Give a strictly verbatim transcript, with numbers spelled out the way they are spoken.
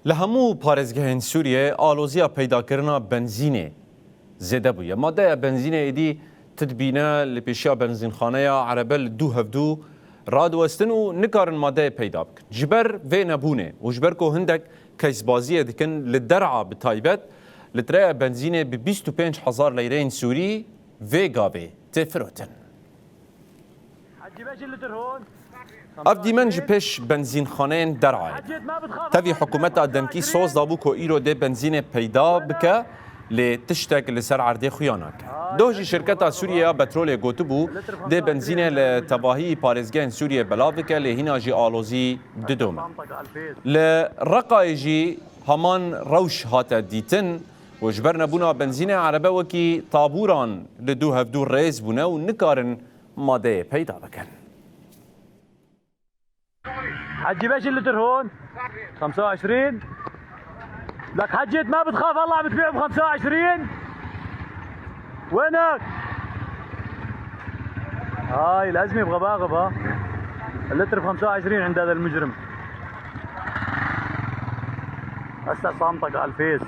Li hemû parêzgehên Sûriyê aloziya peydakirina benzînê zêde bûye. Madeya benzînê êdî tu dibîne li pêşiya benzînxaneya erebe li dû hevdû radiwestin û nikarin madeyê peyda bikin. Ji ber vê nebûnê û ji ber ku hindek kesbaziyê dikin li Der'a bi taybet, litreya benzînê bi bîst û pênc hezar leyreyên Sûrî vê gavê tê firotin. Ev dîmen ji pêş benzînxaneyên Derayê. Tevî hikûmeta demkî soz dabû ku îro dê benzînê peyda bike, lê tiştek li ser erdê xuya nake. Doh jî şirketa Sûriye ya petrolê gotibû, dê benzînê li tevahî parêzgehên Sûriye belav bike, lê hîna jî alozî didome. Li Reqayê jî heman rewş hate dîtin û ji ber nebûna benzînê erebe wekî tabûran li dû hevdû rêz bûne û nikarin madeyê peyda bikin. حجي، باش اللتر هون؟ خمسة وعشرين. لك حجة، ما بتخاف الله بتبيعه ب خمسة وعشرين؟ وينك؟ هاي الأزمة بغباغ بها. اللتر ب خمسة وعشرين عند هذا المجرم. هسه صامتك على الفيس.